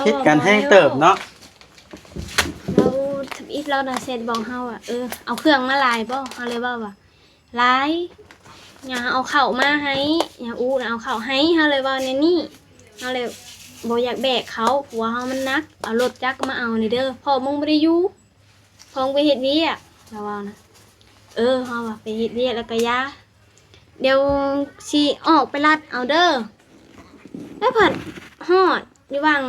ຜິດກັນແຮງເຕີບເນາະ. ລາວທຳອິດລາວນະແຊັດບອກເຮົາວ່າ ເອີ ເອົາເຄື່ອງມາຫຼາຍບໍ່? ເຮົາເລີຍເວົ້າວ່າ ຫຼາຍ ຫຍ້າເອົາເຂົ້າມາໃຫ້ ຫຍ້າອູນະເອົາເຂົ້າໃຫ້ ເຮົາເລີຍເວົ້າແນວນີ້. ເຮົາເລີຍບໍ່ຢາກແບກເຂົ້າ ຜົວເຮົາມັນໜັກ ເອົາລົດຈັກມາເອົາແດ່ເດີ ພໍ່ມຶງບໍ່ໄດ້ຢູ່ ພໍ່ມຶງໄປເຮັດວຽກ ລາວເວົ້ານະ. ເອີ ເຮົາວ່າໄປເຮັດວຽກແລ້ວກໍຢ່າ ດຽວຊິອອກໄປລັດເອົາເດີ. ແລ້ວພັດຮອດຢູ່ຫວ່າງ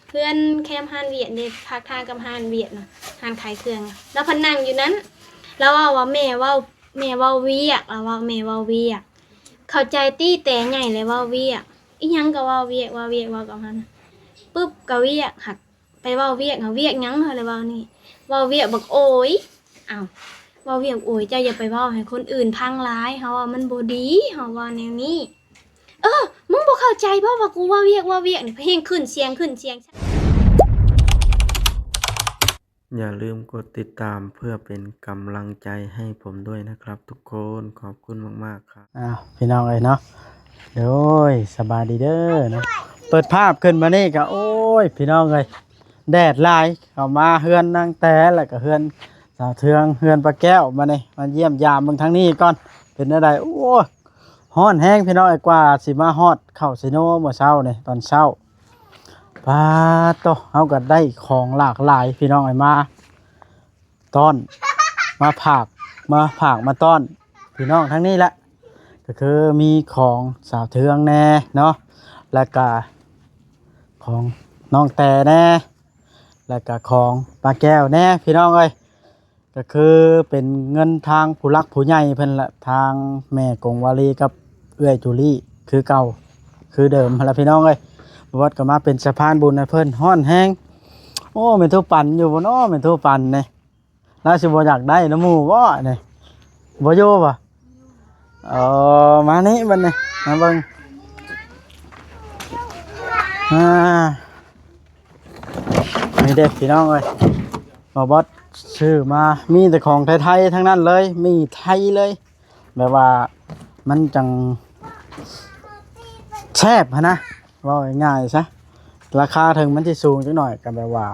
ເຮືອນແຄມຮ້ານວຽກເດ້ ພາກທາງກັບຮ້ານວຽກນະ ຮ້ານຂາຍເຄື່ອງນະ ລາວພັດນັ່ງຢູ່ນັ້ນ ລາວເວົ້າວ່າ ແມ່ເວົ້າ ແມ່ເວົ້າວຽກ ລາວເວົ້າ ແມ່ເວົ້າວຽກ ເຂົ້າໃຈຕິ ແຕ່ໃຫຍ່ແລ້ວເວົ້າວຽກ ອີ່ຫຍັງກໍເວົ້າວຽກ ເວົ້າວຽກ ເວົ້າກັບເຮົານະ ປຶບກໍວຽກ ຫາກໄປເວົ້າວຽກ ຫາ ວຽກຫຍັງ ເຮົາເລີຍເວົ້ານີ້ ເວົ້າວຽກບັກໂອຍ. ອ້າວ ເວົ້າວຽກໂອຍ ເຈົ້າຢ່າໄປເວົ້າໃຫ້ຄົນອື່ນຟັງຫຼາຍ ເຮົາວ່າມັນບໍ່ດີ ເຮົາວ່າແນວນີ້. ເອີ ມຶງບໍ່ເຂົ້າໃຈບໍ່ວ່າກູເວົ້າວຽກ ເວົ້າວຽກນີ້ ແຮງຂຶ້ນສຽງ ຂຶ້ນສຽງ. ຢ່າລືມກົດຕິດຕາມເພື່ອເປັນກຳລັງໃຈໃຫ້ຜົມດ້ວຍນະຄັບທຸກຄົນ ຂອບຄຸນມາກໆຄັບ. ອ້າວ ພີ່ນ້ອງເອີຍເນາະ ໂດຍ ສະບາຍດີເດີເນາະ. ເປີດພາບຂຶ້ນມານີ້ກໍ ໂອ້ຍ ພີ່ນ້ອງເອີຍ ແດດຫຼາຍ ເຂົ້າມາເຮືອນນາງແຕ ແລ້ວກໍເຮືອນສາວເທືອງ ເຮືອນປ້າແກ້ວ ມານີ້ ມາຢ້ຽມຢາມເບິ່ງທາງນີ້ກ່ອນ ເປັນແນວໃດ? ໂອ້ຍ ຮ້ອນແຮງພີ່ນ້ອງເອີຍ ກວ່າຊິມາຮອດເຂົ້າເຊໂນເມື່ອເຊົ້ານີ້ ຕອນເຊົ້າ ປາໂຕ ເຮົາກໍໄດ້ຂອງຫຼາກຫຼາຍພີ່ນ້ອງເອີຍ ມາຕ້ອນ ມາຝາກ ມາຝາກມາຕ້ອນພີ່ນ້ອງທາງນີ້ແຫຼະ ກໍຄືມີຂອງສາວເທືອງແດ່ເນາະ ແລ້ວກະຂອງນ້ອງແຕ່ແດ່ ແລ້ວກະຂອງປ້າແກ້ວແດ່ພີ່ນ້ອງເອີຍ. ກໍຄືເປັນເງິນທາງຜູ້ຫຼັກຜູ້ໃຫຍ່ເພິ່ນລະ ທາງແມ່ກົງວາລີກັບເອື້ອຍຈູລີ ຄືເກົ່າຄືເດີມຫັ້ນລະພີ່ນ້ອງເອີຍ. ບ່າວບອດກໍມາເປັນສະພານບຸນໃຫ້ເພິ່ນ. ຮ້ອນແຮງ. ໂອ້ ແມ່ນໂທປັນຢູ່ບໍ່ເນາະ ແມ່ນໂທປັນນີ້? ລາວຊິບໍ່ຢາກໄດ້ນຳໝູ່ບໍ່ນີ້? ບໍ່ຢູ່ບໍ່? ເອີ ມານີ້ບັດນີ້ ມາເບິ່ງ ອ່າ ນີ້ເດ້ພີ່ນ້ອງເອີຍ ບ່າວບອດຊື້ມາ ມີແຕ່ຂອງໄທໆ ທັງນັ້ນເລີຍ ໝີ່ໄທເລີຍ ແບບວ່າມັນຈັ່ງແຊບຫັ້ນນະ ເວົ້າງ່າຍໆ ຊະ. ລາຄາເຖິງມັນຊິສູງຈັກໜ້ອຍ ກໍແບບວ່າ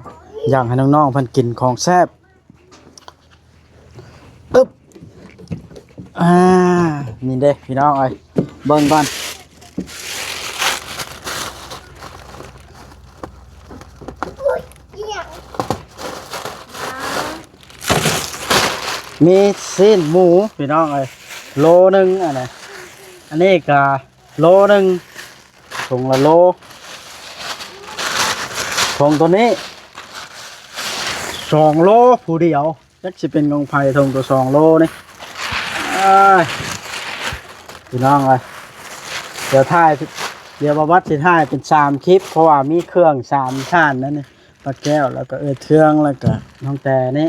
ຢາກໃຫ້ນ້ອງໆ ເພິ່ນກິນຂອງແຊບ. ອຶບ ອ່າ ນີ້ເດ້ພີ່ນ້ອງເອີຍ ເບິ່ງກ່ອນ ມີຊີ້ນໝູພີ່ນ້ອງເອີຍ ໂລໜຶ່ງ ອັນນີ້ ອັນນີ້ກະໂລໜຶ່ງ ຖົງລະໂລ ຖົງໂຕນີ້ສອງໂລຜູ້ດຽວ ຈັກຊິເປັນຂອງໃຜຖົງໂຕສອງໂລນີ້. ອ້າຍ ພີ່ນ້ອງເອີຍ ດຽວຖ່າຍ ດຽວບ່າວບອດຊິຖ່າຍເປັນສາມຄລິບ ເພາະວ່າມີເຄື່ອງສາມທ່ານນັ້ນນີ້ ປ້າແກ້ວ ແລ້ວກໍເອື້ອຍເທືອງ ແລ້ວກໍນ້ອງແຕ່ນີ້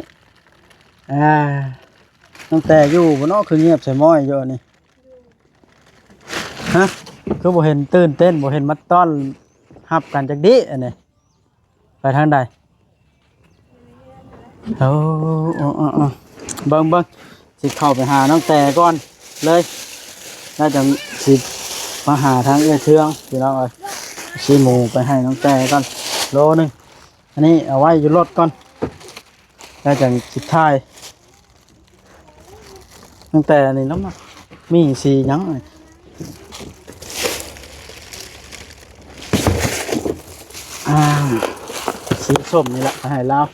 ອ່າ ນ້ອງແຕ່ຢູ່ບໍ່ເນາະ ຄືງຽບໃສ່ມ້ອຍຢູ່ນີ້? ຮະ ຄືບໍ່ເຫັນຕື່ນເຕັ້ນ ບໍ່ເຫັນມາຕ້ອນຮັບກັນຈັກດີ້ອັນນີ້. ໄປທາງໃດ? ໂອ້ ເບິ່ງໆ ຊິເຂົ້າໄປຫານ້ອງແຕ່ກ່ອນເລີຍ ແລ້ວຈັ່ງຊິມາຫາທາງເອື້ອຍເທືອງ ພີ່ນ້ອງເອີຍ. ຊື້ໝູໄປໃຫ້ນ້ອງແຕ່ກ່ອນໂລໜຶ່ງ ອັນນີ້ເອົາໄວ້ຢູ່ລົດກ່ອນ ແລ້ວຈັ່ງຊິຖ່າຍ. ຕັ້ງແຕ່ອັນນີ້ລະມັກ ມີສີຫຍັງ ອ່າ ສີສົ້ມນີ້ລະ ໃຫ້ລາວ.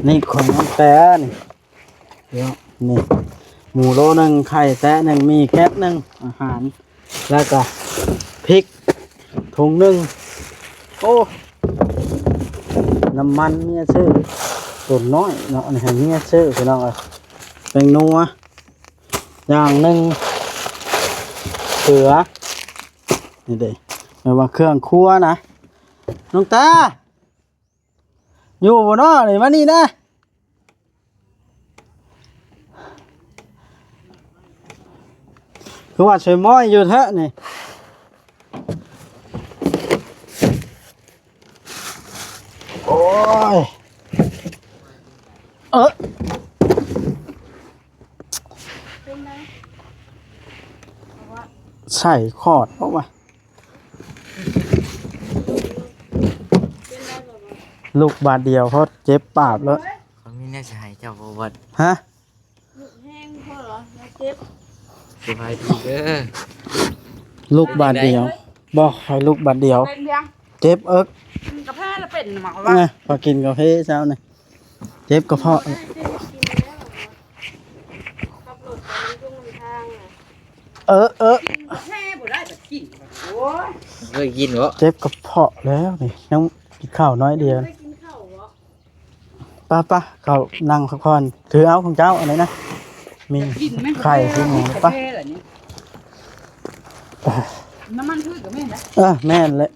ນີ້ຂອງນ້ອງແຕ່ນີ້ ດຽວ ນີ້ ໝູໂລໜຶ່ງ ໄຂ່ແຕະໜຶ່ງ ໝີ່ແກັບໜຶ່ງ ອາຫານ ແລ້ວກໍພິກຖົງໜຶ່ງ. ໂອ້ ນ້ຳມັນເມຍຊື້ ຕົນນ້ອຍເນາະ ອັນນີ້ໃຫ້ເມຍຊື້ພີ່ນ້ອງເອີຍ. ແປ້ງນົວຢ່າງໜຶ່ງ ເກືອ ນີ້ເດ້ ແປວ່າເຄື່ອງຄົວນະ. ນ້ອງຕາ ຢູ່ບໍ່ເນາະນີ້? ມານີ້ນະ. ຄືວ່າຊ່ວຍມ້ອຍຢູ່ແທ້ນີ້. ໂອ້ຍ ເອີ. ເປັນໄດ? ເພາະວ່າ ໃສ່ຂອດເອົາວະ ລຸກບາດດຽວໂພດ ເຈັບປາບໂລດ. ຂ້ອຍມີແນວຊິໃຫ້ເຈົ້າບໍ່ບອດ? ຮະ? ລຸກແຮງພໍເນາະ ເຈັບ. ສະບາຍດີເດີ. ລຸກບາດດຽວ. ບໍ່ ຂ້ອຍລຸກບາດດຽວ ເປັນຫຍັງ? ເຈັບເອິກ. ກິນກາແຟແລ້ວເປັນໝໍວະ? ເອີ ພໍກິນກາເຟເຊົ້ານີ້ ເຈັບກະເພາະ. ເອີ ເອີ ກິນກາແຟບໍ່ໄດ້ ແຕ່ກິນ ໂອ້ຍ ເຄີຍກິນບໍ່? ເຈັບກະເພາະແລ້ວນີ້ ຍັງກິນເຂົ້າໜ້ອຍດຽວ. ໄປໆ ເຂົ້ານັ່ງພັກຜ່ອນ ຖືເອົາຂອງເຈົ້າອັນນີ້ນະ ມີໄຂ່ ມີໝູ ໄປ. ນ້ຳມັນພືດກໍແມ່ນນະ. ເອີ ແມ່ນແຫຼະ.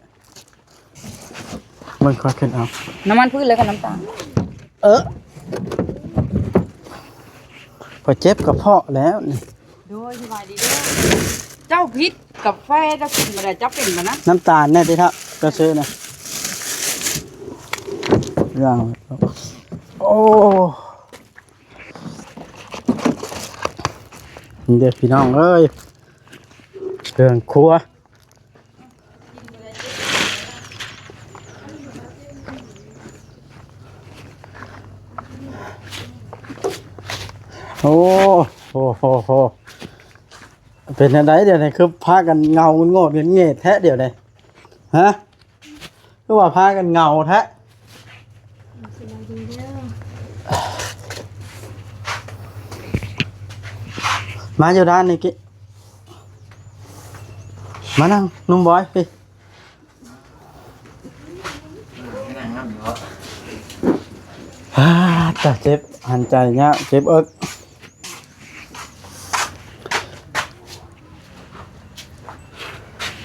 ເບິ່ງ ຂ້ອຍຂຶ້ນເອົາ ນ້ຳມັນພືດແລ້ວກໍນ້ຳຕານ. ເອີ ຂ້ອຍເຈັບກະເພາະແລ້ວນີ້. ໂດຍ ສະບາຍດີເດີ. ເຈົ້າພິດກາແຟ ເຈົ້າກິນບໍ່ໄດ້ ເຈົ້າເປັນບໍ່ນະ? ນ້ຳຕານແນ່ຕິເທາະ ເຈົ້າຊື້ນະ. ຢ່າງ ໂອ້ ນີ້ເດີພີ່ນ້ອງເອີຍ ເຄື່ອງຄົວ. ໂອ້ ໂອ້ ໂອ້ ໂອ້ ເປັນແນວໃດດຽວນີ້ ຄືພາກັນເຫງົາໂງດເຫງດແທ້ດຽວນີ້ ຮະ? ຄືວ່າພາກັນເຫງົາແທ້. ສະບາຍດີເດີ. ມາຢູ່ດ້ານນີ້ກິ ມານັ່ງໜຸ່ມບອຍພີ້. ອາ ຕາເຈັບ ຫັນໃຈຍາກ ເຈັບເອິກ.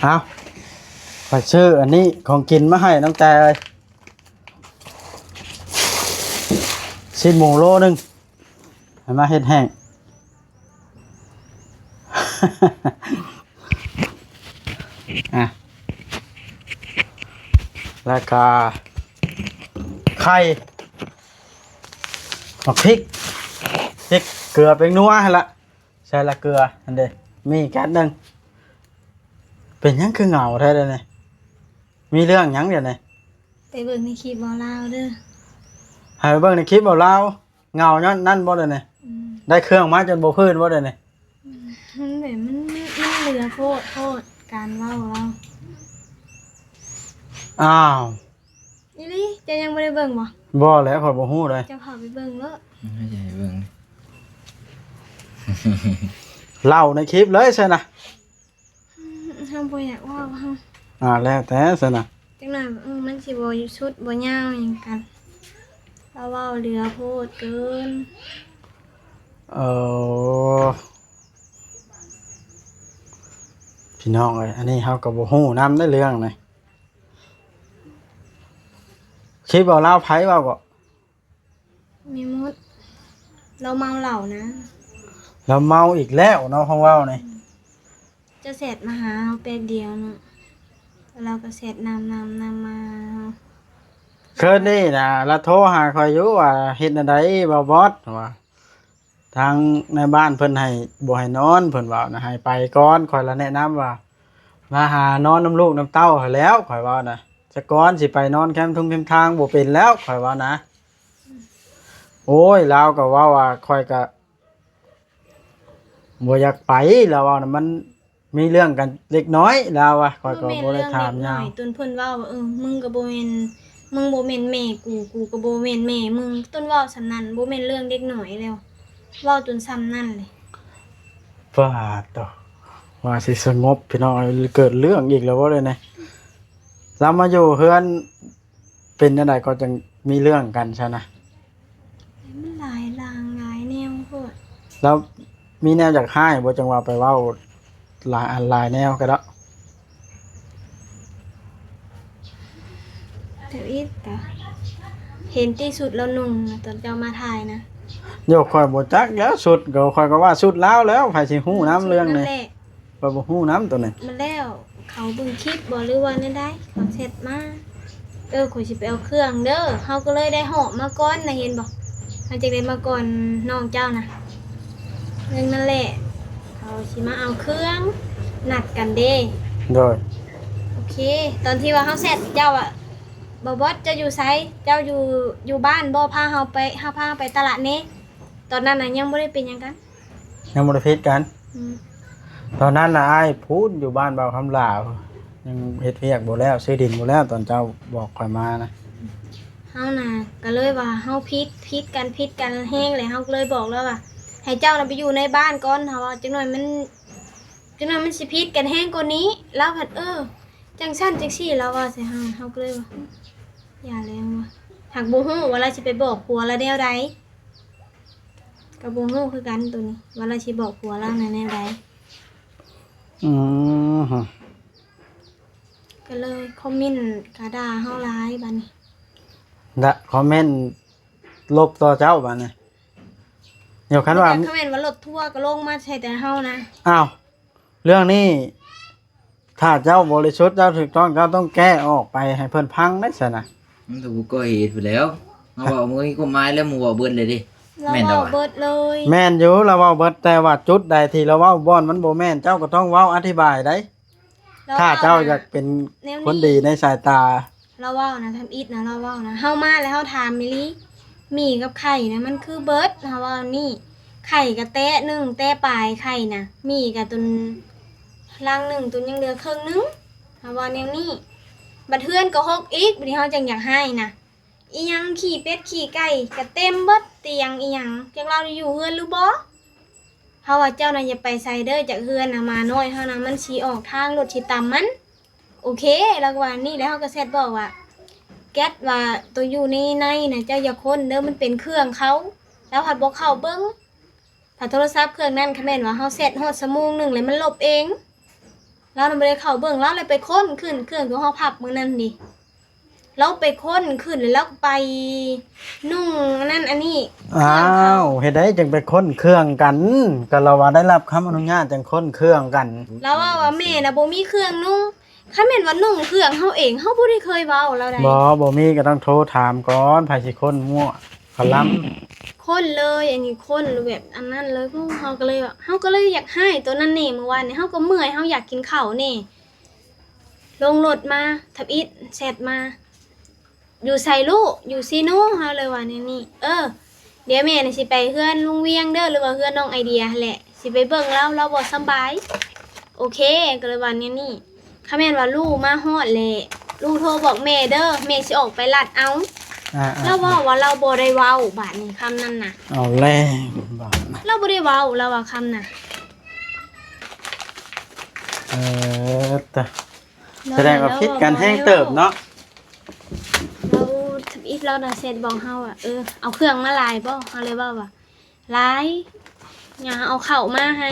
ເອົາ ຂ້ອຍຊື້ອັນນີ້ຂອງກິນມາໃຫ້ນ້ອງແຕເອີຍ ຊີ້ນໝູໂລໜຶ່ງ ໃຫ້ມາເຮັດແຫ້ງ. ອ່ະ ແລ້ວກະໄຂ່ ໝາກພິກ ພິກເກືອ ແປ້ງນົວຫັ້ນລະ ໃສ່ລະເກືອຫັ້ນເດ້ ມີແກັດໜຶ່ງ. ເປັນຫຍັງຄືເຫງົາແທ້ດຽວນີ້? ມີເລື່ອງຫຍັງດຽວນີ້? ໄປເບິ່ງໃນຄລິບເວົ້າລາວເດີ. ໃຫ້ໄປເບິ່ງໃນຄລິບເວົ້າລາວ. ເຫງົາຍ້ອນນັ້ນບໍ່ດຽວນີ້? ອືມ ໄດ້ເຄື່ອງມາຈົນບໍ່ພື້ນບໍ່ດຽວນີ້? ອືມ ມັນແບບ ມັນ ມັນເຫຼືອໂພດ ໂພດການເວົ້າລາວ. ອ້າວ ອີ່ຫຼີ? ເຈົ້າຍັງບໍ່ໄດ້ເບິ່ງບໍ່? ບໍ່ແຫຼະ ຂ້ອຍບໍ່ຮູ້ເດ້. ເຈົ້າເຂົ້າໄປເບິ່ງໂລດ. ໃຫ້ເບິ່ງ ເລົ່າໃນຄລິບເລີຍຊັ້ນນະ. ອືມ ເຮົາບໍ່ຢາກເວົ້າ ເຮົາ ອ່າ ແລ້ວແຕ່ຊັ້ນນະ. ຈັກໜ້ອຍ ອືມ ມັນຊິບໍ່ສຸດບໍ່ຍາວຫຍັງກັນ ລາວເວົ້າເຫຼືອໂພດເກີນ. ເອີ ພີ່ນ້ອງເອີຍ ອັນນີ້ເຮົາກໍບໍ່ຮູ້ນຳເດ້ເລື່ອງນີ້. ຄລິບເວົ້າລາວໃຜເວົ້າກໍ? ແມ່ມົດ ລາວເມົາເຫຼົ້ານະ. ລາວເມົາອີກແລ້ວເນາະ ຂອງເວົ້ານີ້. ເຈົ້າແຊັດມາຫາເຮົາແປັບດຽວເນາະ ລາວກໍແຊັດນຳ ນຳ ນຳມາຫາເຮົາ. ຄືນນີ້ນະ ລາວໂທຫາຂ້ອຍຢູ່ວ່າ ເຮັດແນວໃດບ່າວບອດ ວ່າ ທາງໃນບ້ານເພິ່ນໃຫ້ ບໍ່ໃຫ້ນອນ ເພິ່ນເວົ້ານະ ໃຫ້ໄປກ່ອນ. ຂ້ອຍລະແນະນຳວ່າ ມາຫານອນນຳລູກນຳເຕົ້າຫັ້ນແຫຼ້ວ ຂ້ອຍເວົ້ານະ ສາກ່ອນ ຊິໄປນອນແຄມທຸງແຄມທາງ ບໍ່ເປັນແລ້ວ ຂ້ອຍເວົ້ານະ. ໂອ້ຍ ລາວກໍເວົ້າວ່າ ຂ້ອຍກໍບໍ່ຢາກໄປ ລາວເວົ້ານະ ມັນມີເລື່ອງກັນເລັກນ້ອຍ ລາວວ່າ. ຂ້ອຍກໍບໍ່ໄດ້ຖາມຍາວ. ຕົນເພິ່ນເວົ້າວ່າ ເອີ ມຶງກໍບໍ່ແມ່ນ ມຶງບໍ່ແມ່ນແມ່ກູ ກູກໍບໍ່ແມ່ນແມ່ມຶງ. ຕົນເວົ້າສ່ຳນັ້ນ ບໍ່ແມ່ນເລື່ອງເດັກນ້ອຍແລ້ວ ເວົ້າຈົນສ່ຳນັ້ນເລີຍ. ປາດໂທ້ ວ່າຊິສະຫງົບ ພີ່ນ້ອງເອີຍ ເກີດເລື່ອງອີກແລ້ວບໍ່ເດນີ້? ລາວມາຢູ່ເຮືອນ ເປັນຈັ່ງໃດກໍຈັ່ງມີເລື່ອງກັນຊະນະ? ມັນຫຼາຍຢ່າງຫຼາຍແນວໂພດ. ລາວມີແນວຢາກຮ້າຍບໍ່ ຈັ່ງວ່າໄປເວົ້າຫຼາຍອັນຫຼາຍແນວກະເດາະ. ທຳອິດກະເຫັນຕິ ຊຸດລາວນຸ່ງນະ ຕອນເຈົ້າມາຖ່າຍນະ. ໂຢ ຂ້ອຍບໍ່ຈັກແລ້ວ ຊຸດ ກໍຂ້ອຍກໍວ່າຊຸດລາວແລ້ວ ໃຜຊິຮູ້ນຳເລື່ອງນີ້. ຂ້ອຍບໍ່ຮູ້ນຳໂຕນີ້. ມາແລ້ວ ເຂົາເບິ່ງຄລິບບໍ່ ຫຼືວ່າແນວໃດ ເຂົາແຊັດມາ. ເອີ ຂ້ອຍຊິໄປເອົາເຄື່ອງເດີ ເຮົາກໍເລີຍໄດ້ຫອບມາກ່ອນນະ ເຫັນບໍ່ ເຮົາຈຶ່ງໄດ້ມາກ່ອນນ້ອງເຈົ້ານະ. ເລື່ອງນັ້ນແຫຼະ ເຂົາຊິມາເອົາເຄື່ອງ ນັດກັນເດ້. ໂດຍ. ໂອເຄ ຕອນທີ່ວ່າເຮົາແຊັດເຈົ້າອະ ບໍ່ບອດ ເຈົ້າຢູ່ໃສ? ເຈົ້າຢູ່ ຢູ່ບ້ານບໍ່? ພາເຮົາໄປ ເຮົາ ພາເຮົາໄປຕະຫຼາດແດ່. ຕອນນັ້ນນະຍັງບໍ່ໄດ້ເປັນຫຍັງກັນ. ຍັງບໍ່ໄດ້ຜິດກັນ. ອືມ. ຕອນນັ້ນນະອ້າຍພຸ້ນຢູ່ບ້ານບ່າວຄຳຫຼ້າ ຍັງເຮັດວຽກບໍ່ແລ້ວ ຊື້ດິນບໍ່ແລ້ວ ຕອນເຈົ້າບອກຂ້ອຍມານະ. ເຮົານະກະເລີຍວ່າເຮົາຜິດ ຜິດກັນ ຜິດກັນແຮງແຫຼະ ເຮົາກະເລີຍບອກລາວວ່າ ໃຫ້ເຈົ້ານະໄປຢູ່ໃນບ້ານກ່ອນ ເຮົາວ່າ ຈັກໜ້ອຍມັນ ຈັກໜ້ອຍມັນຊິຜິດກັນແຮງກວ່ານີ້. ລາວພັດ ເອີ ຈັ່ງຊັ້ນຈັ່ງຊີ້ ລາວເວົ້າໃສ່ເຮົາ ເຮົາກະເລີຍວ່າ ຢ່າແລ້ວວ່າ ຫາກບໍ່ຮູ້ວ່າລາວຊິໄປບອກຜົວລາວແນວໃດ ກະບໍ່ຮູ້ຄືກັນໂຕນີ້ ວ່າລາວຊິບອກຜົວລາວແນວໃດ. ອືມ. ກະເລີຍຄອມເມັນກະດ່າເຮົາຫຼາຍບາດນີ້ ດະ ຄອມເມັນລົບຕໍ່ເຈົ້າບາດນີ້. ດຽວຄັນວ່າ ຄອມເມັນວ່າລົດທົວກະລົງມາໃສ່ແຕ່ເຮົານະ. ອ້າວ ເລື່ອງນີ້ ຖ້າເຈົ້າບໍລິສຸດ ເຈົ້າຖືກຕ້ອງ ເຈົ້າຕ້ອງແກ້ອອກໄປໃຫ້ເພິ່ນຟັງໄດ້ຊັ້ນນະ. ມັນກະຜູ້ກໍ່ເຫດພຸ້ນແຫຼ້ວ ເຮົາເວົ້າມັນມີຄວາມໝາຍແລ້ວ ໝູ່ເວົ້າເບິດເລີຍເດ້. ລາວ ແມ່ນແຕ່ວ່າ ເວົ້າເບິດເລີຍ. ແມ່ນຢູ່ ລາວເວົ້າເບິດ ແຕ່ວ່າຈຸດໃດທີ່ລາວເວົ້າບ່ອນມັນບໍ່ແມ່ນ ເຈົ້າກະຕ້ອງເວົ້າອະທິບາຍໄດ໋. ລາວ ຖ້າເຈົ້າ ເວົ້ານະ ຢາກເປັນ ແນວນີ້ ຄົນດີໃນສາຍຕາ. ລາວເວົ້ານະ ທຳອິດນະ ລາວເວົ້ານະ ເຮົາມາແລ້ວເຮົາຖາມອີ່ຫຼີ ໝີ່ກັບໄຂ່ນະມັນຄືເບິດ ເຮົາເວົ້ານີ້ ໄຂ່ກະແຕະໜຶ່ງ ແຕະປາຍໄຂ່ນະ ໝີ່ກະຕົນລັງໜຶ່ງ ຕົນຍັງເຫຼືອເຄິ່ງໜຶ່ງ ເຮົາເວົ້າແນວນີ້. ບັດເຮືອນກະຮົກອີກ ບາດນີ້ເຮົາຈັ່ງຢາກຮ້າຍນະ ອີ່ຫຍັງຂີ້ເປັດຂີ້ໄກ່ກະເຕັມເບິດ ຕຽງອີ່ຫຍັງ ຈັກລາວຢູ່ເຮືອນຫຼືບໍ່. ເຮົາວ່າເຈົ້ານະຢ່າໄປໃສເດີ ຈາກເຮືອນນະ ໝານ້ອຍເຮົານະມັນຊິອອກທາງ ລົດຊິຕຳມັນ. ໂອເຄ ລາວກະວ່ານີ້ ແລ້ວເຮົາກະແຊັດບອກວ່າ ແກັດວ່າໂຕຢູ່ໃນໃນນະ ເຈົ້າຢ່າຄົ້ນເດີ ມັນເປັນເຄື່ອງເຂົາ. ລາວພັດບໍ່ເຂົ້າເບິ່ງ ພັດໂທລະສັບເຄື່ອງນັ້ນ ຄະແມ່ນວ່າເຮົາແຊັດຮອດຊົ່ວໂມງໜຶ່ງແລ້ວມັນລົບເອງ ລາວນະບໍ່ໄດ້ເຂົ້າເບິ່ງ ລາວເລີຍໄປຄົ້ນຂຶ້ນເຄື່ອງໂຕເຮົາພັບມື້ນັ້ນເດ. ລາວໄປຄົ້ນຂຶ້ນແລ້ວລາວກະໄປນຸ່ງອັນນັ້ນອັນນີ້. ອ້າວ ເຮັດໃດຈຶ່ງໄປຄົ້ນເຄື່ອງກັນ ກະລາວວ່າໄດ້ຮັບຄຳອະນຸຍາດຈັ່ງຄົ້ນເຄື່ອງກັນ. ລາວເວົ້າວ່າແມ່ນະບໍ່ມີເຄື່ອງນຸ່ງ ຄັນແມ່ນວ່ານຸ່ງເຄື່ອງເຮົາເອງ ເຮົາບໍ່ໄດ້ເຄີຍເວົ້າລາວໃດ. ບໍ່ ບໍ່ມີກະຕ້ອງໂທຖາມກ່ອນ ໃຜຊິຄົ້ນມົ້ວກະລຳ ຄົ້ນເລີຍ ອັນນີ້ຄົ້ນແບບອັນນັ້ນເລີຍ. ເຮົາກະເລີຍ ເຮົາກະເລີຍຢາກຮ້າຍໂຕນັ້ນແດ່ ມື້ວານນີ້ເຮົາກະເມື່ອຍ ເຮົາຢາກກິນເຂົ້າແດ່. ລົງລົດມາ ທຳອິດແຊັດມາ ຢູ່ໃສລູກ? ຢູ່ຊີໂນ. ເຮົາເລີຍວ່າແນວນີ້ ເອີ ດຽວແມ່ນະຊິໄປເຮືອນລຸງວຽງເດີ ຫຼືວ່າເຮືອນນ້ອງໄອເດຍຫັ້ນແຫຼະ ຊິໄປເບິ່ງລາວ ລາວບໍ່ສະບາຍ. ໂອເຄ ກະເລີຍວ່າແນວນີ້ ຄັນແມ່ນວ່າລູກມາຮອດແລ້ວ ລູກໂທບອກແມ່ເດີ ແມ່ຊິອອກໄປລັດເອົາ. ອ່າໆ ລາວເວົ້າວ່າລາວບໍ່ໄດ້ເວົ້າ ບາດນີ້ຄຳນັ້ນນະ ເອົາແລ້ວບາດນະ ລາວບໍ່ໄດ້ເວົ້າ ລາວວ່າຄຳນະ. ເອີ ຕະ ສະແດງວ່າຜິດກັນແຮງເຕີບເນາະ. ລາວທຳອິດລາວນະແຊັດບອກເຮົາວ່າ ເອີ ເອົາເຄື່ອງມາຫຼາຍບໍ່? ເຮົາເລີຍເວົ້າວ່າ ຫຼາຍ ຍ່າເອົາເຂົ້າມາໃຫ້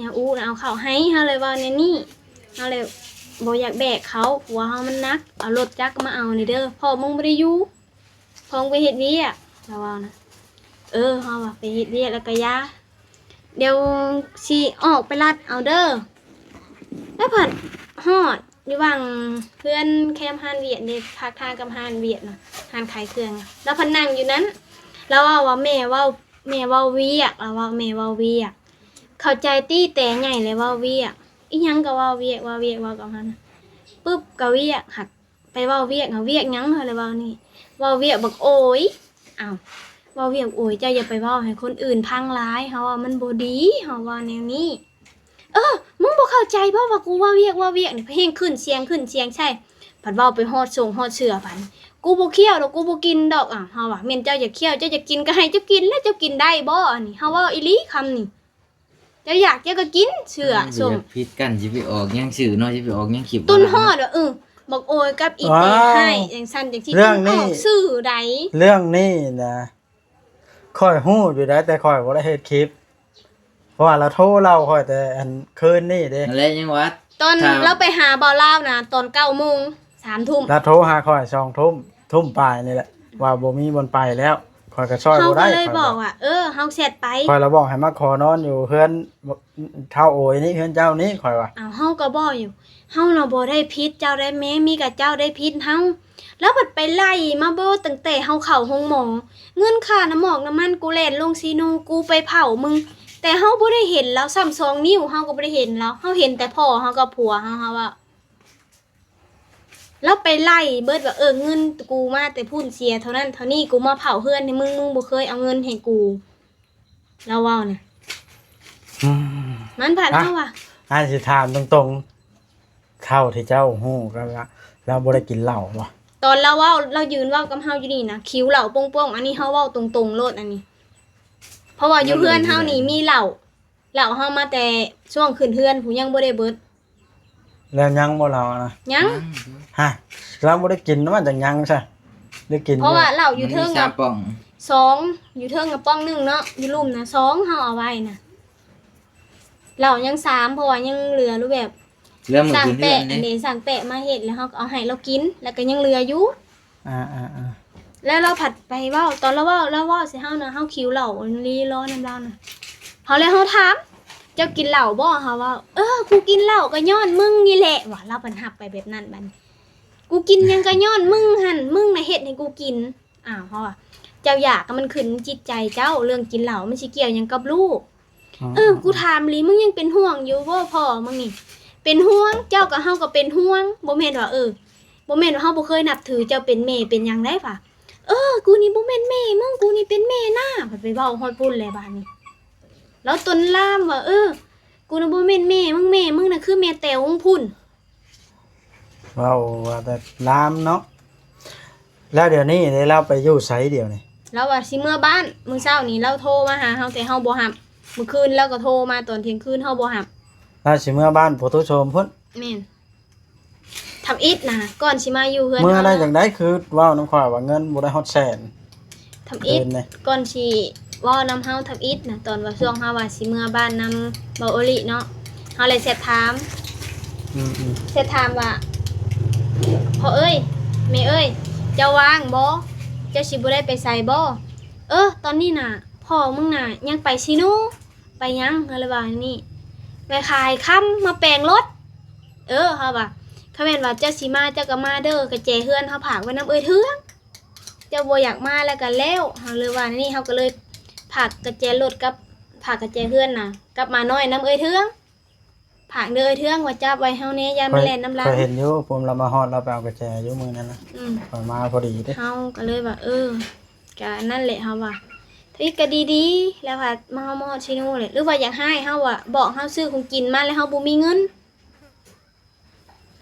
ຍ່າອູນະເອົາເຂົ້າໃຫ້. ເຮົາເລີຍເວົ້າແນວນີ້ ເຮົາເລີຍບໍ່ຢາກແບກເຂົ້າ ຜົວເຮົາມັນໜັກ ເອົາລົດຈັກມາເອົາແດ່ເດີ ພໍ່ມຶງບໍ່ໄດ້ຢູ່ ພໍ່ມຶງໄປເຮັດວຽກ ລາວເວົ້ານະ. ເອີ ເຮົາວ່າໄປເຮັດວຽກແລ້ວກະຢ່າ ດຽວຊິອອກໄປລັດເອົາເດີ. ແລ້ວພັດຮອດຢູ່ຫວ່າງເຮືອນແຄມຮ້ານວຽກເດ ພາກທາງກັບຮ້ານວຽກນະ ຮ້ານຂາຍເຄື່ອງ ລາວພັດນັ່ງຢູ່ນັ້ນ ລາວເວົ້າວ່າ ແມ່ເວົ້າ ແມ່ເວົ້າວຽກ ລາວເວົ້າ ແມ່ເວົ້າວຽກ ເຂົ້າໃຈຕິ ແຕ່ໃຫຍ່ແລ້ວເວົ້າວຽກ ອີ່ຫຍັງກະເວົ້າວຽກ ເວົ້າວຽກ ເວົ້າກັບເຮົານະ ປຶບກະວຽກ ຫາກໄປເວົ້າວຽກ ຫາວຽກຫຍັງ ເຮົາເລີຍເວົ້ານີ້ ເວົ້າວຽກບັກໂອຍ. ອ້າວ ເວົ້າວຽກໂອຍ ເຈົ້າຢ່າໄປເວົ້າໃຫ້ຄົນອື່ນຟັງຫຼາຍ ເຮົາວ່າມັນບໍ່ດີ ເຮົາວ່າແນວນີ້. ເອີ ມຶງບໍ່ເຂົ້າໃຈບໍ່ວ່າກູເວົ້າວຽກ ເວົ້າວຽກນີ້ ແຮ່ງຂຶ້ນສຽງ ຂຶ້ນສຽງໃສ່ ພັດເວົ້າໄປຮອດສົງຮອດເສືອ ບາດນີ້ ກູບໍ່ຄ້ຽວດອກ ກູບໍ່ກິນດອກ. ອ້າວ ເຮົາວ່າ ແມ່ນເຈົ້າຢາກຄ້ຽວ ເຈົ້າຢາກກິນກະໃຫ້ເຈົ້າກິນແຫຼະ ເຈົ້າກິນໄດ້ບໍ່? ອັນນີ້ເຮົາເວົ້າອີ່ຫຼີຄຳນີ້ ເຈົ້າຢາກເຈົ້າກະກິນ ເສືອ ສົງ ຜິດກັນ ຊິໄປອອກຫຍັງຊື່ເນາະ ຊິໄປອອກຫຍັງຄລິບ ຕົ້ນຮອດວ່າ ເອີ ບັກໂອຍກັບອີ່ແຕະ ອ້າວ ຮ້າຍຈັ່ງຊັ້ນຈັ່ງຊີ້ ເລື່ອງນີ້ ອອກຊື່ໃດ. ເລື່ອງນີ້ນະ ຂ້ອຍຮູ້ຢູ່ໃດ ແຕ່ຂ້ອຍບໍ່ໄດ້ເຮັດຄລິບ ເພາະວ່າລາວໂທເລົ່າຂ້ອຍແຕ່ອັນຄືນນີ້ເດ້ ຫັ້ນແຫຼະ ຍັງວ່າ ຕອນ ຖ້າ ລາວໄປຫາບ່າວລາວນະ ຕອນເກົ້າໂມງ ສາມທຸ່ມ ລາວໂທຫາຂ້ອຍສອງທຸ່ມ ທຸ່ມປາຍນີ້ແຫຼະ ວ່າບໍ່ມີບ່ອນໄປແລ້ວ ຂ້ອຍກະຊ່ອຍບໍ່ໄດ້ ເຮົາກະເລີຍບອກວ່າ ເອີ ເຮົາແຊັດໄປ ຂ້ອຍລະບອກໃຫ້ມາຂໍນອນຢູ່ເຮືອນທ້າວໂອຍນີ້ ເຮືອນເຈົ້ານີ້ ຂ້ອຍວ່າ. ອ້າວ ເຮົາກະບອກຢູ່ ເຮົານະບໍ່ໄດ້ຜິດເຈົ້າໃດ໋ ແມ່ ມີກະເຈົ້າໄດ້ຜິດເຮົາ ລາວພັດໄປໄລ່ມາເບີດ ຕັ້ງແຕ່ເຮົາເຂົ້າໂຮງໝໍ ເງິນຄ່ານ້ຳໝອກນ້ຳມັນ ກູແລ່ນລົງຊີໂນ ກູໄປເຝົ້າມຶງ ແຕ່ເຮົາບໍ່ໄດ້ເຫັນລາວຊ້ຳສອງນິ້ວ ເຮົາກໍບໍ່ໄດ້ເຫັນລາວ ເຮົາເຫັນແຕ່ພໍ່ເຮົາກັບຜົວເຮົາ ເຮົາວ່າ ລາວໄປໄລ່ເບິດວ່າ ເອີ ເງິນກູມາແຕ່ພຸ້ນເສຍເທົ່ານັ້ນເທົ່ານີ້ ກູມາເຝົ້າເຮືອນໃຫ້ມຶງ ມຶງບໍ່ເຄີຍເອົາເງິນໃຫ້ກູ ລາວເວົ້ານະ ອືມ ມັນພັດ ອ່ະ ເຮົາວ່າ ອ້າຍຊິຖາມຕົງໆ ເທົ່າທີ່ເຈົ້າຮູ້ກໍລະ ລາວບໍ່ໄດ້ກິນເຫຼົ້າບໍ່? ຕອນລາວເວົ້າ ລາວຢືນເວົ້າກັບເຮົາຢູ່ນີ້ນະ ຄິວເຫຼົ້າໂປ່ງໆ ອັນນີ້ເຮົາເວົ້າຕົງໆໂລດ ອັນນີ້ ເພາະວ່າຢູ່ເຮືອນເຮົານີ້ມີເຫຼົ້າ ເຫຼົ້າເຮົາມາແຕ່ຊ່ວງຂຶ້ນເຮືອນພຸ້ນ ຍັງບໍ່ໄດ້ເບິດ ແລ້ວຍັງບໍ່ລາວນະ? ຍັງ ຮະ ລາວບໍ່ໄດ້ກິນ ມັນຈັ່ງຍັງຊະ ໄດ້ກິນ ເພາະວ່າເຫຼົ້າຢູ່ເທິງ ມັນມີສາມປ່ອງ ສອງ ຢູ່ເທິງກະປ໋ອງໜຶ່ງເນາະ ຢູ່ລຸ່ມນະ ສອງ ເຮົາເອົາໄວ້ນະ ເຫຼົ້າຍັງສາມ ເພາະວ່າຍັງເຫຼືອຮູບແບບ ເລື່ອງມື້ ສ້າງແປະ ອັນເດ ສ້າງແປະມາເຮັດ ແລ້ວເຮົາກໍເອົາໃຫ້ລາວກິນ ແລ້ວກໍຍັງເຫຼືອຢູ່ ອ່າໆໆ ແລ້ວລາວພັດໄປເວົ້າ ຕອນລາວເວົ້າ ລາວເວົ້າໃສ່ເຮົານະ ເຮົາຄິວເຫຼົ້າອີ່ຫຼີ ລໍນຳລາວນະ ເຮົາ ແລ້ວເຮົາຖາມ ເຈົ້າກິນເຫຼົ້າບໍ່? ເຮົາເວົ້າ ເອີ ກູກິນເຫຼົ້າກໍຍ້ອນມຶງນີ້ແຫຼະ ວ່າ ລາວພັດຮັບໄປແບບນັ້ນ ບາດນີ້ ກູກິນຫຍັງກໍຍ້ອນມຶງຫັ້ນ ມຶງນະເຮັດໃຫ້ກູກິນ ອ້າວ ເຮົາວ່າ ເຈົ້າຢາກ ມັນຂຶ້ນຈິດໃຈເຈົ້າ ເລື່ອງກິນເຫຼົ້າມັນຊິກ່ຽວຫຍັງກັບລູກ? ອໍ ເອີ ກູຖາມອີ່ຫຼີ ມຶງຍັງເປັນຫ່ວງຢູ່ບໍ່ພໍ່ມຶງນີ້? ເປັນຫ່ວງ ເຈົ້າກັບເຮົາກໍເປັນຫ່ວງ ບໍ່ແມ່ນວ່າ ເອີ ບໍ່ແມ່ນວ່າເຮົາບໍ່ເຄີຍນັບຖືເຈົ້າເປັນແມ່ເປັນຫຍັງໄດ໋ຫວາ ເອີ ກູນີ້ບໍ່ແມ່ນແມ່ມຶງ ກູນີ້ເປັນແມ່ນາ ໄປເວົ້າຮອດພຸ້ນແຫຼະບາດນີ້ ລາວຕົນລາມວ່າ ເອີ ກູນະບໍ່ແມ່ນແມ່ມຶງ ແມ່ມຶງນະຄືແມ່ແຕວພຸ້ນ. ເວົ້າວ່າແຕ່ລາມເນາະ ແລ້ວດຽວນີ້ເດ ລາວໄປຢູ່ໃສດຽວນີ້? ລາວວ່າຊິເມືອບ້ານ ມື້ເຊົ້ານີ້ລາວໂທມາຫາເຮົາ ແຕ່ເຮົາບໍ່ຮັບ ມື້ຄືນລາວກໍໂທມາຕອນທ່ຽງຄືນ ເຮົາບໍ່ຮັບ ລາວຊິເມືອບ້ານໂພໂຕໂຊມພຸ້ນ. ແມ່ນ ທຳອິດນະ ກ່ອນຊິມາຢູ່ເຮືອນ ເມືອໄດ້ ເຮົາ ຈັ່ງໃດ ຄືເວົ້ານຳຂ້ອຍວ່າເງິນບໍ່ໄດ້ຮອດແສນ. ທຳອິດ ຄືນນີ້ ກ່ອນຊິເວົ້ານຳເຮົາ ທຳອິດນະ ຕອນວ່າຊ່ວງເຮົາວ່າຊິເມືອບ້ານນຳເບົາໂອລິເນາະ ເຮົາເລີຍແຊັດຖາມ ອືມໆ ແຊັດຖາມວ່າ ພໍ່ເອີຍ ແມ່ເອີຍ ເຈົ້າວ່າງບໍ່? ເຈົ້າຊິບໍ່ໄດ້ໄປໃສບໍ່? ເອີ ຕອນນີ້ນະ ພໍ່ມຶງນະຍັງໄປຊີໂນ. ໄປຫຍັງ? ເຮົາເລີຍວ່ານີ້ ໄປຂາຍຄຳ ມາແປງລົດ. ເອີ ເຮົາວ່າ ຄັນແມ່ນວ່າເຈົ້າຊິມາ ເຈົ້າກໍມາເດີ ກະແຈເຮືອນເຮົາຝາກໄວ້ນຳເອື້ອຍເທືອງ ເຈົ້າບໍ່ຢາກມາແລ້ວກໍແລ້ວ. ເຮົາເລີຍວ່ານີ້ ເຮົາກໍເລີຍຝາກກະແຈລົດກັບ ຝາກກະແຈເຮືອນນະ ກັບໝານ້ອຍນຳເອື້ອຍເທືອງ. ຝາກເດີເອື້ອຍເທືອງວ່າຈັບໄວ້ເຮົາແດ່ ຢ້ານມັນແລ່ນນຳຫຼັງ. ຂ້ອຍເຫັນຢູ່ ພູມລາວມາຮອດ ລາວໄປເອົາກະແຈຢູ່ມື້ນັ້ນນະ. ອືມ ຂ້ອຍມາພໍດີເດ້. ເຮົາກໍເລີຍວ່າ ເອີ ກະນັ້ນແຫຼະ ເຮົາວ່າ ທຳອິດກະດີໆ ແລ້ວວ່າມາ ເຮົາມາຮອດຊີໂນແຫຼະ ຫຼືວ່າຢາກຮ້າຍເຮົາວ່າ ບອກເຮົາຊື້ຂອງກິນມາແລ້ວເຮົາບໍ່ມີເງິນ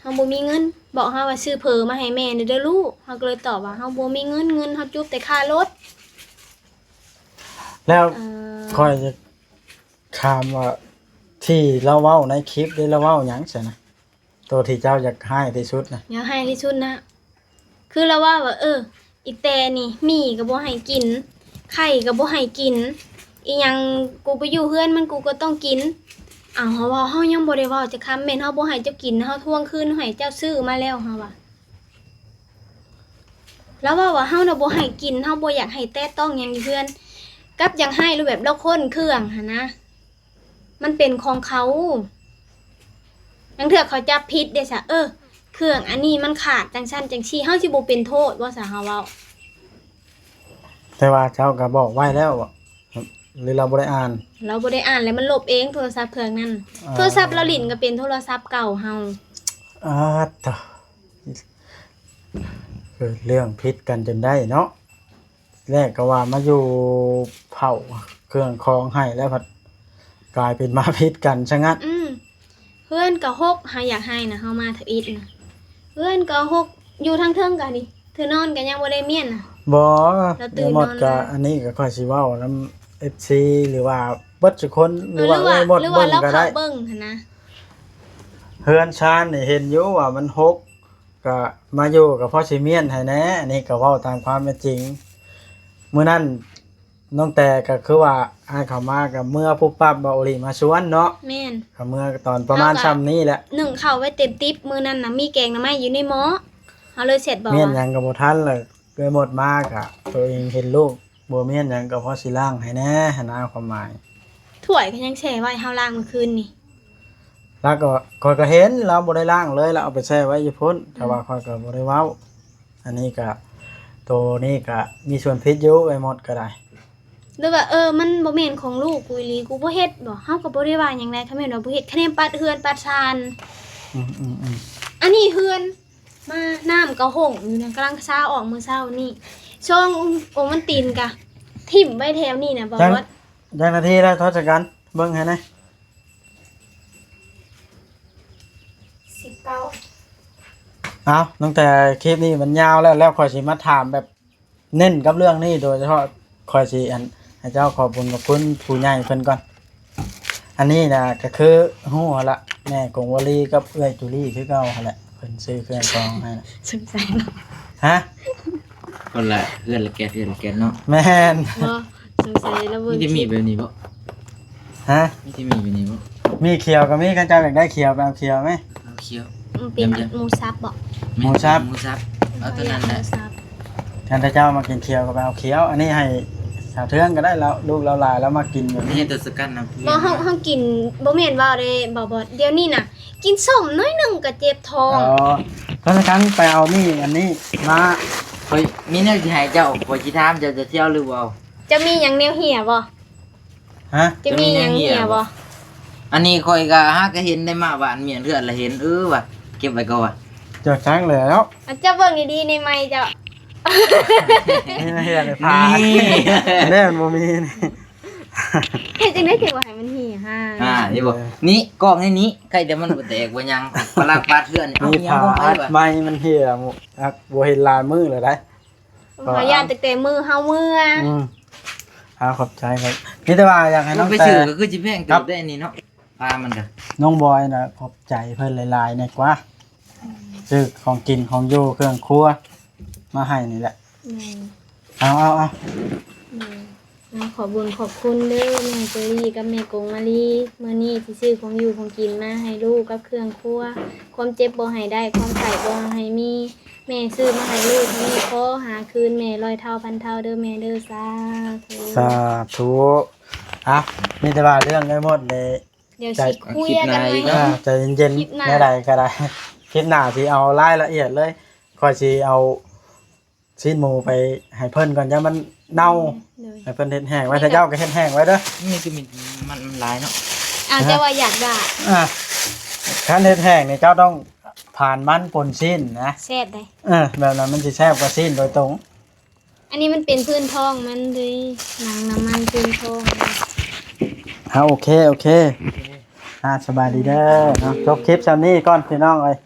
ເຮົາບໍ່ມີເງິນ ບອກເຮົາວ່າຊື້ເຝີມາໃຫ້ແມ່ແດ່ເດີລູກ. ເຮົາກໍເລີຍຕອບວ່າ ເຮົາບໍ່ມີເງິນ ເງິນເຮົາຈຸບແຕ່ຄ່າລົດ. ແລ້ວ ເອີ ຂ້ອຍຈະຖາມວ່າ ທີ່ລາວເວົ້າໃນຄລິບເດ້ ລາວເວົ້າຫຍັງຊັ້ນນະ? ໂຕທີ່ເຈົ້າຢາກຮ້າຍທີ່ສຸດນະ? ຢາກຮ້າຍທີ່ສຸດນະ ຄືລາວເວົ້າວ່າ ເອີ ອີແຕນີ້ ໝີ່ກໍບໍ່ໃຫ້ກິນ ໄຂ່ກໍບໍ່ໃຫ້ກິນ ອີຫຍັງ ກູໄປຢູ່ເຮືອນມັນ ກູກໍຕ້ອງກິນ. ເອົາ ເຮົາເວົ້າ ເຮົາຍັງບໍ່ໄດ້ເວົ້າຈັກຄຳ ແມ່ນເຮົາບໍ່ໃຫ້ເຈົ້າກິນ ເຮົາທວງຄືນໃຫ້ເຈົ້າຊື້ມາແລ້ວ ເຮົາວ່າ. ລາວເວົ້າວ່າ ເຮົານະບໍ່ໃຫ້ກິນ ເຮົາບໍ່ຢາກໃຫ້ແຕະຕ້ອງຫຍັງຢູ່ເຮືອນ ກັບຢາກໃຫ້ລາວແບບລາວຂົນເຄື່ອງຫັ້ນນະ. ມັນເປັນຂອງເຂົາ ລາງເທື່ອເຂົາຈັບຜິດເດ້ຊະ ເອີ ເຄື່ອງອັນນີ້ມັນຂາດຈັ່ງຊັ້ນຈັ່ງຊີ້ ເຮົາຊິບໍ່ເປັນໂທດບໍ່ຊະ ເຮົາເວົ້າ. ແຕ່ວ່າເຈົ້າກໍບອກໄວ້ແລ້ວບໍ່ ຫຼືລາວບໍ່ໄດ້ອ່ານ? ລາວບໍ່ໄດ້ອ່ານ ແລ້ວມັນລົບເອງໂທລະສັບເຄື່ອງນັ້ນ. ອໍ ໂທລະສັບລາວຫຼິ້ນກໍເປັນໂທລະສັບເກົ່າເຮົາ. ອາດຕະ ເກີດເລື່ອງຜິດກັນຈົນໄດ້ເນາະ. ແລກກໍວ່າມາຢູ່ເຝົ້າເຄື່ອງຂອງໃຫ້ ແລ້ວພັດກາຍເປັນມາຜິດກັນຊະງັດ. ອືມ ເຮືອນກໍຮົກ ເຮົາຢາກໃຫ້ນະ ເຮົາມາທຳອິດນະ ເຮືອນກໍຮົກ ຢູ່ທາງເທິງກໍນີ້ ເທື່ອນອນກໍຍັງບໍ່ໄດ້ມ້ຽນນະ. ບໍ່ ລາວຕື່ນນອນ ແມ່ມດກໍ ອັນນີ້ກໍຂ້ອຍຊິເວົ້ານຳເອັຟຊີ ຫຼືວ່າເບິດທຸກຄົນ ເອີ ຫຼືວ່າເອື້ອຍມດເບິ່ງກໍໄດ້ ເບິ່ງຫັ້ນນະ. ເຮືອນຊານນີ້ເຫັນຢູ່ວ່າມັນຮົກ ກະມາຢູ່ກະພໍຊິມ້ຽນໃຫ້ແດ່ ອັນນີ້ກະເວົ້າຕາມຄວາມເປັນຈິງ. ມື້ນັ້ນນ້ອງແຕກະຄືວ່າອ້າຍເຂົ້າມາກະເມືອປຸບປັບ ເບົາອີ່ຫຼີມາຊວນເນາະ. ແມ່ນ ກະເມືອຕອນປະມານຊ່ຳນີ້ແຫຼະ ເຮົາກະໜຶ້ງເຂົ້າໄວ້ເຕັມຕິບ. ມື້ນັ້ນນະມີແກງໜໍ່ໄມ້ຢູ່ໃນໝໍ້ ເຮົາເລີຍແຊັດບອກ ມ້ຽນຫຍັງກະບໍ່ທັນເລີຍ. ເອື້ອຍມົດມາກະໂຕເອງເຫັນລູກ ບໍ່ມີຫຍັງກໍພໍຊິລ້າງໃຫ້ແດ່ຫັ້ນນະ ຄວາມໝາຍ. ຖ້ວຍກໍຍັງແຊ່ໄວ້ ເຮົາລ້າງມື້ຄືນນີ້. ລາວກໍ ຂ້ອຍກໍເຫັນລາວບໍ່ໄດ້ລ້າງເລີຍ ລາວເອົາໄປແຊ່ໄວ້ຢູ່ພຸ້ນ. ອືມ ແຕ່ວ່າຂ້ອຍກໍບໍ່ໄດ້ເວົ້າ. ອັນນີ້ກໍ ໂຕນີ້ກໍມີສ່ວນຜິດຢູ່ ໄອ້ມົດກໍໄດ້. ຫຼືວ່າ ເອີ ມັນບໍ່ແມ່ນຂອງລູກກູອີ່ຫຼີ ກູບໍ່ເຮັດບໍ? ເຮົາກໍບໍ່ໄດ້ວ່າຫຍັງໃດ ຄັນແມ່ນວ່າບໍ່ເຮັດ ຄະແນນປັດເຮືອນປັດຊານ. ອືມໆໆ ອັນນີ້ເຮືອນ ມາ ນ້ຳກໍຫົ່ງຢູ່ນະ ກຳລັງຊາອອກມື້ເຊົ້ານີ້. ຊ່ວງໂອວັນຕິນກະຖິ້ມໄວ້ແຖວນີ້ນະ ບໍ່ ຈັກ ຮອດ ຈັກນາທີແລ້ວ ທອດສະກັນ ເບິ່ງໃຫ້ແດ່. ສິບເກົ້າ. ເອົາ ຕັ້ງແຕ່ຄລິບນີ້ມັນຍາວແລ້ວ ແລ້ວຂ້ອຍຊິມາຖາມແບບເນັ້ນກັບເລື່ອງນີ້ໂດຍສະເພາະ ຂ້ອຍຊິ ອັນ ໃຫ້ເຈົ້າຂອບບຸນຂອບຄຸນຜູ້ໃຫຍ່ເພິ່ນກ່ອນ. ອັນນີ້ນະກໍຄືຮູ້ຫັ້ນລະ ແມ່ກົງວາລີກັບເອື້ອຍຈູລີຄືເກົ່າຫັ້ນແຫຼະ ເພິ່ນຊື້ເຄື່ອງຂອງໃຫ້ນະ. ສົງໄສເນາະ. ຮະ? ຄົນລະເຮືອນລະແກັດ ເຮືອນລະແກັດເນາະ. ແມ່ນ. ບໍ່ ສົງໄສລະເບິ່ງ ມີແຕ່ມີດແບບນີ້ບໍ? ຮະ? ມີແຕ່ມີດແບບນີ້ບໍ? ມີດຂຽວກໍມີ ຄັນເຈົ້າຢາກໄດ້ຂຽວ ໄປເອົາຂຽວແມ. ເອົາຂຽວ. ມັນເປັນ ແມ່ນ ໝູສັບບໍ? ໝູສັບ ໝູສັບ ເອົາຕົວນັ້ນແຫຼະ. ຄັນເຈົ້າມັກກິນຂຽວກໍໄປເອົາຂຽວ ອັນນີ້ໃຫ້ສາວເທືອງກໍໄດ້ ລາວ ລູກລາວຫຼາຍ ລາວມັກກິນແບບນີ້. ເຮັດຕົວສະກັນນຳ. ບໍ່ ເຮົາ ເຮົາກິນບໍ່ແມ່ນວ່າເດ້ ບໍ່ ບໍ່ ດຽວນີ້ນະ ກິນສົ້ມໜ້ອຍໜຶ່ງກໍເຈັບທ້ອງ. ອໍ ທະນາຄານໄປເອົານີ້ ອັນນີ້ມາ. ຂ້ອຍມີແນວຊິໃຫ້ເຈົ້າ ຂ້ອຍຊິຖາມເຈົ້າ ເຈົ້າຊິເອົາຫຼືບໍ່ເອົາ? ເຈົ້າມີຫຍັງແນວເຫຍບໍ່? ຮະ? ຈະມີຫຍັງເຫຍບໍ່? ອັນນີ້ຂ້ອຍກໍຫາກໍເຫັນໄດ້ມາບ້ານເມຍເທື່ອລະເຫັນ ເອີວ່າເກັບໄວ້ກ່ອນວ່າ. ເຈົ້າຈັກແລ້ວ ເຈົ້າເບິ່ງດີໆ ໃນໄມເຈົ້າ. ນີ້ນະ ເຫຍໃນຜ້າ ນີ້ ແນ່ມັນບໍ່ມີນີ້. ເຮັດຈັ່ງໃດຈຶ່ງວ່າໃຫ້ມັນເຫຍຫາ? ອ່າ ເຫັນບໍ່? ນີ້ກ້ອງໃນນີ້ ໃກ້ແຕ່ມັນບໍ່ແຕກບໍ່ຫຍັງ ປະລັກປາດເທື່ອນີ້. ເອົາ ມີ ຫຍັງ ຂອງໃຜ ອັດ ວະ ໄມມັນເຫຍ ບໍ່ເຫັນຫຼາຍມື້ແລ້ວໃດ. ເພາະວ່າຢ້ານຕັ້ງແຕ່ມື້ເຮົາເມືອ. ອືມ ອ່າ ຂອບໃຈ ມີແຕ່ວ່າຢາກໃຫ້ນ້ອງແຕ ໄປຊື້ກໍຄືຊິແພງເຕີບໄດ໋ອັນນີ້ເນາະ ປາມັນກະ. ນ້ອງບອຍນະ ຂອບໃຈເພິ່ນຫຼາຍໆ ແນ່ກວ່າ ອືມ ຊື້ຂອງກິນຂອງຢູ່ເຄື່ອງຄົວມາໃຫ້ນີ້ແຫຼະ. ແມ່ນ. ເອົາໆໆ ແມ່ນ. ອ່າ ຂອບບຸນຂອບຄຸນເດີ ແມ່ເຈີຣີກັບແມ່ກົງມາລີ ມື້ນີ້ທີ່ຊື້ຂອງຢູ່ຂອງກິນມາໃຫ້ລູກກັບເຄື່ອງຄົວ. ຄວາມເຈັບບໍ່ໃຫ້ໄດ້ ຄວາມໄຂ້ບໍ່ໃຫ້ມີ ແມ່ຊື້ມາໃຫ້ລູກ ມີຂໍຫາຄືນແມ່ຮ້ອຍເທົ່າພັນເທົ່າເດີແມ່ເດີ. ສາທຸ ສາທຸ. ອ່ະ ມີແຕ່ວ່າເລື່ອງໄດ້ໝົດເລີຍ ດຽວຊິຄຸຍກັນໃໝ່ເນາະ. ອ່າ ໃຈເຢັນໆ ຄລິບໜ້າ ແນວໃດກໍໄດ້ ຄລິບໜ້າຊິເອົາລາຍລະອຽດເລີຍ ຂ້ອຍຊິເອົາ ຊີ້ນໝູໄປໃຫ້ເພິ່ນກ່ອນ ຢ້ານມັນເນົ່າ. ໂດຍ ໃຫ້ເພິ່ນເຮັດແຫ້ງໄວ້ ເຈົ້າກໍເຮັດແຫ້ງໄວ້ເດີ. ນີ້ຄືມັນ ມັນຫຼາຍເນາະ. ອ້າວ ເຈົ້າວ່າຢາກໄດ້ ອ່າ ຄັນເຮັດແຫ້ງນີ້ເຈົ້າຕ້ອງຜ່ານມັນປົນຊີ້ນນະ ແຊບເດ້. ເອີ ແບບນັ້ນມັນຊິແຊບກວ່າຊີ້ນໂດຍຕົງ. ອັນນີ້ມັນເປັນພື້ນທ້ອງມັນເດ້ ໜັງນຳມັນພື້ນທ້ອງ. ອ່າ ໂອເຄ ໂອເຄ ອ່າ ສະບາຍດີເດີເນາະ. ຈົບຄລິບຊ່ຳນີ້ກ່ອນພີ່ນ້ອງເອີຍ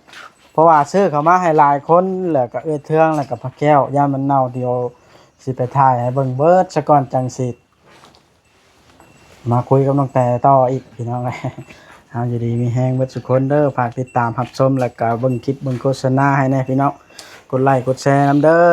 ເພາະວ່າຊື້ເຂົ້າມາໃຫ້ຫຼາຍຄົນ ແລ້ວກໍເອື້ອຍເທືອງ ແລ້ວກໍພະແກ້ວ ຢ້ານມັນເນົ່າ ດຽວຊິໄປຖ່າຍໃຫ້ເບິ່ງເບີດຊະກ່ອນ ຈັ່ງຊິມາຄຸຍກັບນ້ອງແຕຕໍ່ອີກພີ່ນ້ອງເອີຍ. ເອົາ ຢູ່ດີມີແຮງເບິດສຸຄົນເດີ ຝາກຕິດຕາມຮັບຊົມ ແລ້ວກໍເບິ່ງຄລິບເບິ່ງໂຄສະນາໃຫ້ແດ່ພີ່ນ້ອງ ກົດໄລກົດແຊນຳເດີ.